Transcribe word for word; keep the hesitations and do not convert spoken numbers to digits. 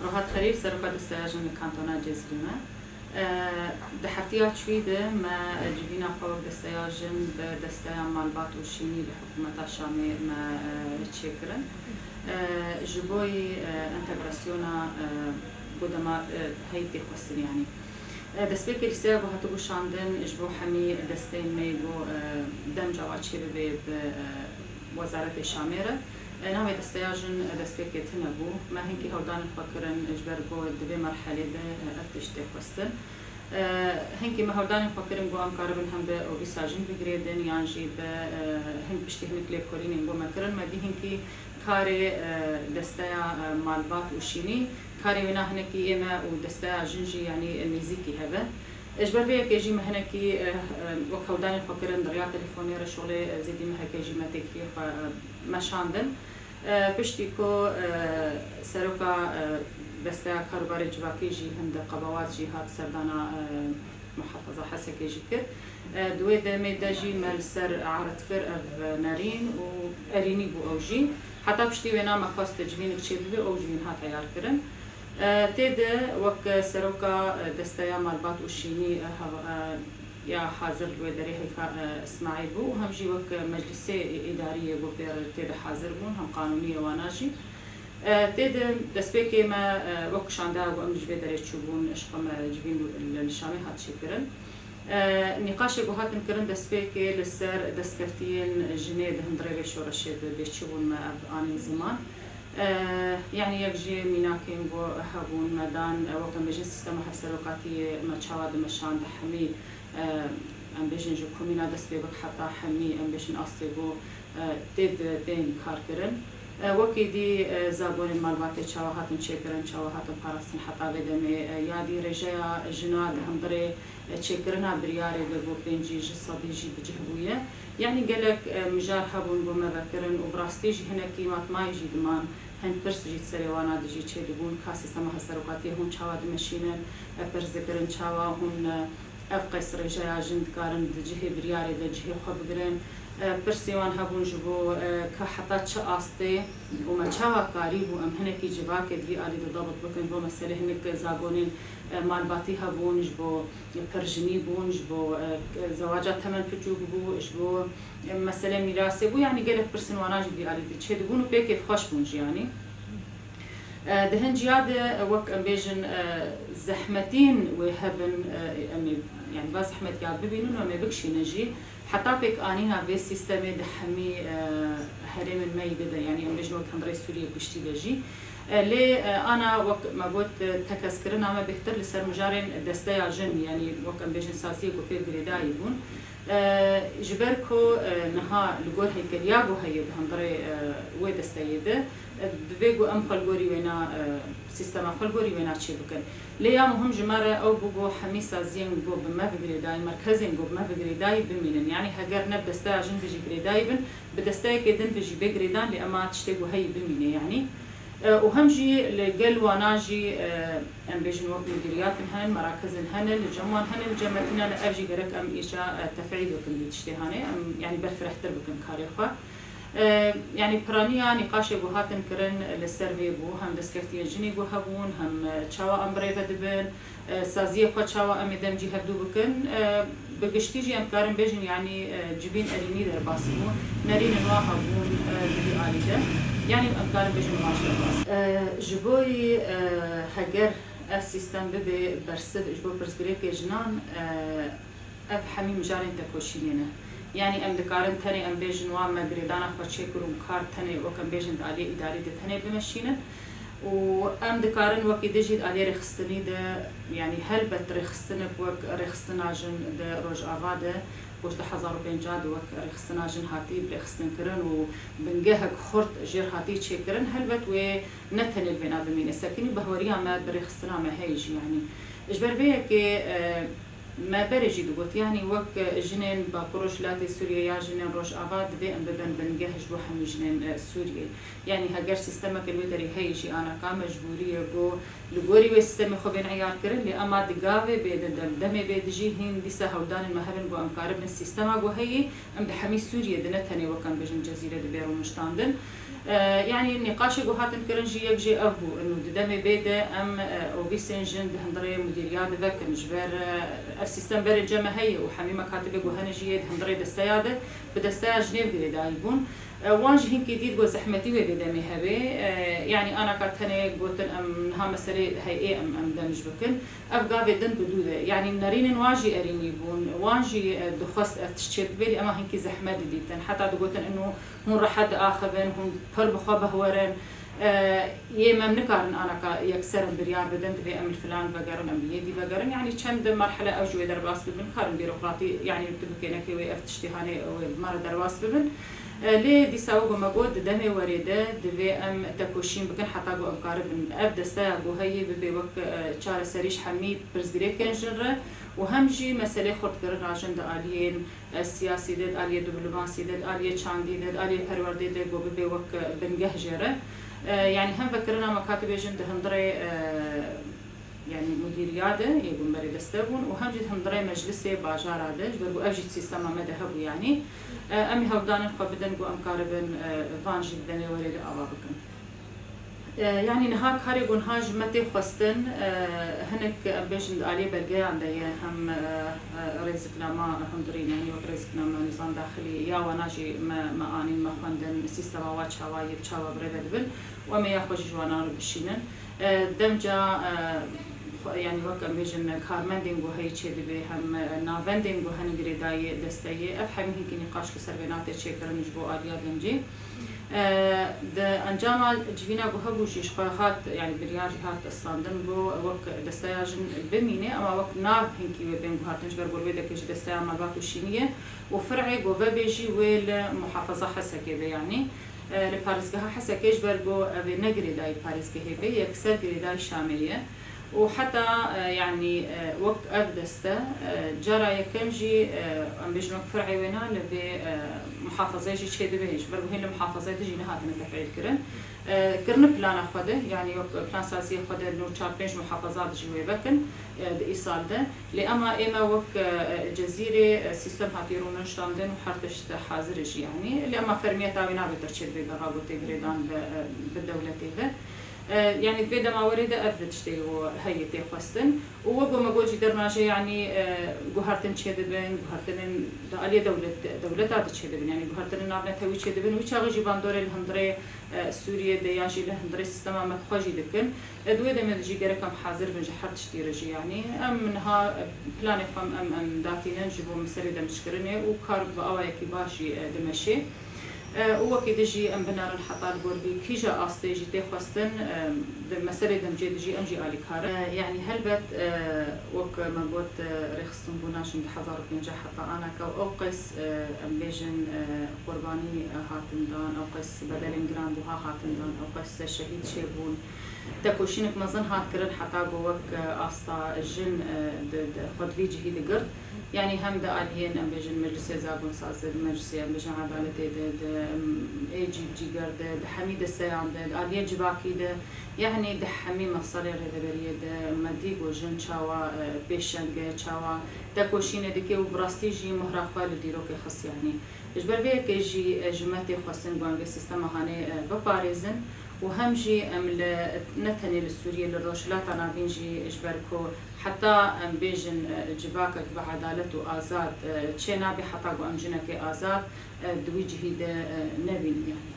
Rohat Xelîl, Seroka Desteya Jin li Kantona Cizîrê me. E, di heftiya çûyî de me civîna xwe wek Desteya Jin bi Desteya Malbat û Şînî li hikûmeta Şamê me, e, çêkirin. E, ji bo yî, e, entegrasyona, e, ku dema, e, heyî tê xwestin, yanî. E, destpêkê lîseya ku hatibû şandin ji bo hemî desteyên me yê ku, e, demca wa çêbibe bi, e, Wezaretê Şamê re. E, navê Desteya Jin, e, destpêkê tune bû. Me hinkî hewldanên xwe kirin, ji ber ku di vê merhelê de, e, ev tişt tê xwestin. E, hinkî me hewldanên xwe kirin ku em karibin hem bi obîsa jin bigirêdin, yan jî bi, e, hin piştî hinek lêkolînên ku me kirin, me dî hinkî karê, e, Desteya, e, Malbat û Şînî, karê wêna hinekî ê me û Desteya Jin jî, yanî, nêzîkî hebe. E, ji ber vê yekê jî me hinekî, e, e, wek hewldanên xwe kirin, di riya telefonê re şolê, e, zêdî mehekê jî me têkiliyê xwe, e, meşandin. E, piştî ku, e, seroka, e, Desteya Karûbarê Civakî jî hin di qebawat jî hat serdana, e, Muhafaza Hesekê jî kir. E, di wê demê de jî me li ser ered kir ev nerîn û erînî bû ew jî. Heta piştî wêna me xwest civînik çêbibe, ew jî wîn hat eyarkirin. E, tê de wek seroka, e, Desteya Malbat û Şînî, e, hev-, e, ya hazir li wê derê Heyfa, e, Îsmaîl bû û hem jî wek meclisê îdarî yê ku pê re tê de hazir bûn, hem qanûniyê wana jî. E, tê de destpêkê me, e, wek kişandeya ku em ji vê derê çûbûn, ji xwe me civîn li, li Şamê hat çêkirin. E, nîqaşê ku hatin kirin destpêkê li ser destkeftiyên jinê di hundirê vê şoreşê de bê çi bûn me ev anîn ziman. E, yanî yek ji mînakên ku hebûn me dan, e, wek em bêjin sîstema hevserokatiyê me çawa dimeşand hemî, e, em bêjin ji komîna dest pê bik heta hemî, em bêjin astê ku, e, tê de tên kar kirin. E, wekî dî, e, zagonên malbatê çawa hatin çêkirin, çawa hatin parastin heta vê demê, e, ya dî rêjeya jina di hundirê, e, çêkirina biryarê de ku pêncî ji sedî jî bi cih bûye. Yanî gelek, e, mijar hebûn ku me vekirin û bi rastî jî hinekî matmayî jî diman, hin pirs jî di serê wana de jî çêdibûn, ka sîstema hevserokatiyê hûn çawa dimeşînin, e, pirs dikirin çawa hûn, e, ev qeys rêjeya jin dikarin di cihê biryarê de cihê xwe bigirin. E, pirsê wan hebûn ji bo, e, ka heta çi astê û me çawa karîbû em hinekî civakê di vî alî de dabit bikin bo meselê hinek zagonên, e, malbatî hebûn ji bo pirjinî bûn, ji bo, e, zewaca temen piçûk bû, ji bo, e, meselê mîrasê bû, yanî gelek pirsên wana jî di vî alî de çêdibûn û pê kêfxweş bûn jî, yanî. E, di hin ciya de, e, wek em bêjin, e, zehmetîn wê hebin, e, em ê, yanî va zehmet ya bibînin û em ê bikişînin jî. Heta pêk anîna vê sîstemê di hemî, e, herêmên me yî de de, yanî em bêjin wek hundirê Sûriyê giştî de jî. E, lê, e, ana wek me got, e, tekez kirina me bêhtir li ser mijarên desteya jin, yanî wek em bêjin saziyê ku pê girêdayî bûn. E, ji ber ku, e, niha li gor heykeliya ku heye di hundirê, e, wê desteyê de, e, divê ku em xwe li gorî wêna, e, sîstema xwe li gorî wêna çê bikin. Lê ya muhim ji me re ew bû ku hemî saziyên ku bi me ve girêdayî, merkezên ku bi me ve girêdayî bimînin. Yanî heger ne bi desteya jin ve jî girêdayî bin, bi desteyekê din ve jî bê girêdan, lê ema tiştê ku heyî bimîne, yanî. E, û hem jî li gel wana jî, e, em bêjin wek mudîriyatin hene, merakezin hene, li cem wan hene, li cem me tune ne, ev jî gerek em îşa, e, tefîl bikin vî tiştê hane, em, yanî berfirehtir bikin karê xwe. E, yanî piraniya nîqaşê ku hatin kirin li ser vê bû, hem destkeftiyên jinê ku hebûn, hem, e, çawa em bi rê ve dibin, e, saziyê xwe çawa em ê demcî hevdû bikin. E, bi giştî jî em karin bêjin, yanî, e, civîn erînî derbas bû, nerînin wa hebûn, e, di vî alî de. Yanî em karin bêjin maaş derbas. E, ji bo yî, e, heger ev sîstem bibe bersiv ji bo pirsgirêkê jinan, e, Ev hemî mijarên tekoşînê ne. Yanî em dikarin tenê em bêjin wan me girêdana xwe çêkir û kar tenê wek em bêjin di aliyê îdarî de tenê bimeşînin. Û em dikarin wekî din jî di aliyê rêxistinî de, yanî helbet rêxistinek wek rêxistina jin di Rojava de ku ji du hezar û pêncî de wek rêxistina jin hatî rêxistinkirin û bingehek xurt jêr hatî çêkirin, helbet wê ne tenê li vêna bimîne. Sekinî behweriya me bi rêxistina me heye jî, yanî ji ber vê yekê, e, Me berê jî digot, yanî wek jinên Bakur Rojhilatê Sûriyê ya jinên Rojava divê em bibin bingeh ji bo hemî jinên, e, Sûriyê. Yanî heger sîstemeke li wê derê heye jî anaka mecbûrî ye ku li gorî wê sîstemê xwe bên eyarkirin, lê ema di gavê bê de dem, demê bê de jî hîn dîsa hewldanên me hebin ku em karibin sîstema ku heye, em di hemî Sûriyê de ne tenê wek em bêjin Cezîrê de bê rûniştandin. E, yanî nîqaşê ku hatin kirin jî yek jê ev bû, ino di demê bê de em, e, ofîsên jin di hundirê mudîriya de vekin, ji ber, e, ev sîstem berê cem me heye û hemî mekatibê ku hene jî yê di hundirê desteya de bi desteya jinê ve girêdayî bûn. E, wan jî hinkî dît ku zehmetî wê bê demê hebe. E, yanî anaka tenê gotin em niha meselê heyê em, em demj bikin. Ev gavê din bi dû de. Yanî nerînên wan jî erînî bûn. Wan jî, e, dixwest ev tişt çê bibe, lê ema hinkî zehmet didîtin. Heta digotin ino hûn rehet diaxivin, hûn pir bi xwe bihwerin. E, yê me em nikarin anaka yekser em biryar bidin, divê em li filan vegerin, em li yê dî vegerin. Yanî çend merhele ew ji wê derbas bibin, karin bîrokratî, yanî tu bikênekê wê ev tiştê hanê wê bi me re derbas bibin. E, lê dîsa wek ku me got, di demê werê de divê em tekoşîn bikin heta ku em karibin ev desteya ku heyî bibe wek, e, çareserî ji hemî pirsgirêkên jin re û hem jî meselê xurtkirina jin di aliyên, e, siyasî de, di aliyê diplomasî de, di aliyê çandî de, di aliyê perwerdê de ku bibe wek, e, bingeh jê re. E, yanî hem vekirina mekatibê jin di hundirê, e, yanî mudîriya de yê ku em berê deste bûn û hem jî di hundirê meclisê bajara de, ji ber ku ev jî di sîstema me de hebû yanî. E, em ê hewldanên xwe bidin ku em karibin, e, van jî di demê werê de ava bikin. E, yanî niha karê ku niha ji me tê xwestin, e, hinek em bêjin di aliyê belgeyan de ye, hem, e, e, rêziknama hundirîn, yanî wek rêziknama nizam daxilî ya wana jî me, me anîn, me xwendin, sîstema wa çawa ye, bi çawa bi rê ve dibin û em ê ya xwe jî ji wana re bişînin. E, demca, e, xwe-, yanî wek em bêjin karmendên ku heyî çêdibe, hem, e, navendên ku hene girêdayî desteyê, ev hemî hinkî nîqaş li ser vê nate çêkirin ji bo aliya demcê. E, di encama civîna ku hebû jî ji xwe hat, yanî biryar jî hat standin, bû wek desteya jin bimîne, ema wek nav hinkî wê bên guhartin, ji ber ku li wê derê jî desteya malbat û şîniyê û fir'ê ku vebê jî wê li muhafaza Hesekê be, yanî, e, li parêzgeha Hesekê, ji ber ku ev ê ne girêdayî parêzgehê be, yekser girêdayî Şamê ye. Û heta, e, yanî, e, wek ev deste, e, cara yekem jî, e, em bêjin wek fir'ê wêna li vê, e, muhafazeyê jî çêdibe, ji ber ku hîn li muhafazeyê de jî nehatine tef'îl kirin. E, kirine plana xwe de, yanî wek plansaziyê xwe de nû çar pênc muhafaza dijî wê vekin, e, di îsal de. Lê ema ê me wek, e, Cezîrê, e, sîstem hatiye rûniştandin û her tişt hazir e jî, yanî. Lê ema fermiyeta wê nabe tu çêdibê gava ku tê girêdan bi, e, bi dewletê ve. E, yanî di vê dema werê de ev tiştê ku heye tê xwestin. Û wek ku me got jî dermaje, yanî, e, guhertin çêdibin, guhertinên di aliyê dewlet, dewleta de çêdibin, yanî guhertinên navnetewî çêdibin. Wî çaxê jî bandorê li hundirê, e, Sûriyê de yan jî li hundirê sîstema me bi xwe jî dikin. E, di wê demê de jî gerek em hazir bin ji her tiştî re jî, yanî. Em niha, e, planê xwe em, em, em datînin ji bo meselê demjkirinê û kar bi awayekî baş jî, e, dimeşê. E, û wekî din jî em binerin heta li gor vî kîja astê jî tê xwestin, e, di meselê demcê de jî em jî alîkar in. E, yanî helbet, e, wek me got, e, rêxistinbûna jin di hezar û pêncah heta anaka û ew qeys, e, em bêjin, e, qurbanî, e, hatin dan, ew qeys bedelên giran buha hatin dan, ew qeys şehîd çêbûn. Tekoşînek mezin hat kirin heta ku wek, e, asta jin, e, di, di xwe di vî cihî digirt. Yanî hem di aliyên, em bêjin, Meclisê Zagonsaziya, di Meclisê, em bêjin, Edaletê de, di, em, ê cî bi cîger de, di hemî desteyan de, di aliyê civakî de, yanî di hemî mefselên rêveberiyê de me dî ku jin çawa, e, pêşeng e, çawa tekoşînê dike û bi rastî jî mohra xwe li dîrokê xist, yanî. Ji ber vê yekê jî, e, ji me tê xwestin ku em vê sîstema hanê, e, biparêzin û hem jî em li, ne tenê li Sûriyê, li Rojhilata Navîn jî, ji ber ku heta em bêjin, e, civakek bi edalet û azad, e, çê nabe heta ku em jinekê azad, e, di wî cihî de, e, nebînin, yanî.